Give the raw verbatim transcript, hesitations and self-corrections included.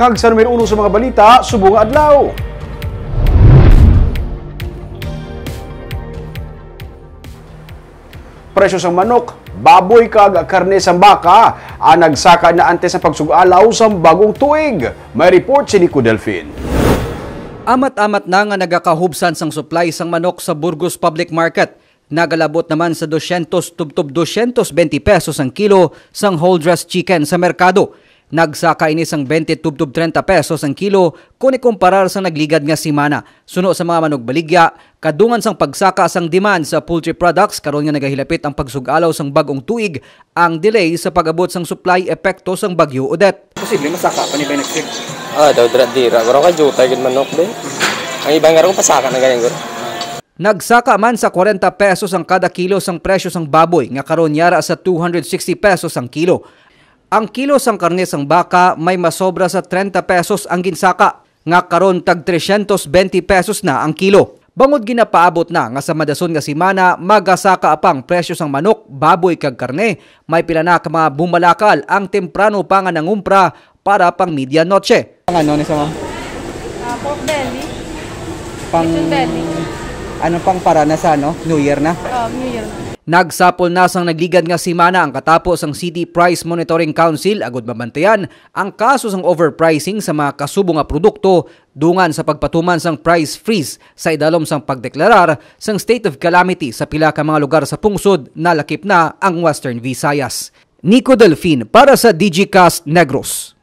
Kag sa numero uno sa mga balita subong nga adlaw. Presyo sang manok, baboy kag karne sang baka ang nagsaka na antes sa pagsug-alaw sang bagong tuig. May report si Nico Delfin. Amat-amat na nga nagakahubsan sang supply sang manok sa Burgos Public Market. Nagalabot naman sa dosyentos tubtob dosyentos benti pesos ang kilo sang whole dressed chicken sa merkado. Nagsaka ini sang benti tubtob trenta pesos ang kilo kon ikumparar sa nagligad nga semana. Suno sa mga manugbaligya, kadungan sang pagsaka sang demand sa poultry products karon nga nagahilapit ang pagsug-alaw sang bag-ong tuig, ang delay sa pag-abot sang supply epekto sang Bagyo Odette. Posible masaka pa ni ba next week? Ah, daw dira dira. Pero kay jutay gid manok din. Ang iba nga ron pasaka na ganyan guro. Nagsaka man sa kwarenta pesos ang kada kilo sang presyo sang baboy nga karon yara sa two hundred sixty pesos ang kilo. Ang kilo sang karne sang baka may masobra sa trenta pesos ang ginsaka, nga karon tag tresyentos benti pesos na ang kilo. Bangod ginapaabot na nga sa madason nga semana magasaka pa ang presyo sang manok, baboy kag karne, may pila na ka mga bumalakal ang temprano pa nga nangumpra para pang medianoche. Ang ano ni sa mga Ah, pork belly. Pang, Chicken belly. Ano pang para na sa ano? New Year na? Oh, New Year na. Nagsapol na sang nagligad nga semana ang katapo sang City Price Monitoring Council agud mabantayan ang kaso sang overpricing sa mga kasubo nga produkto dungan sa pagpatuman sang price freeze sa idalom sang pagdeklarar sang state of calamity sa pila ka mga lugar sa pungsod, nalakip na ang Western Visayas. Nico Delfin para sa Digicast Negros.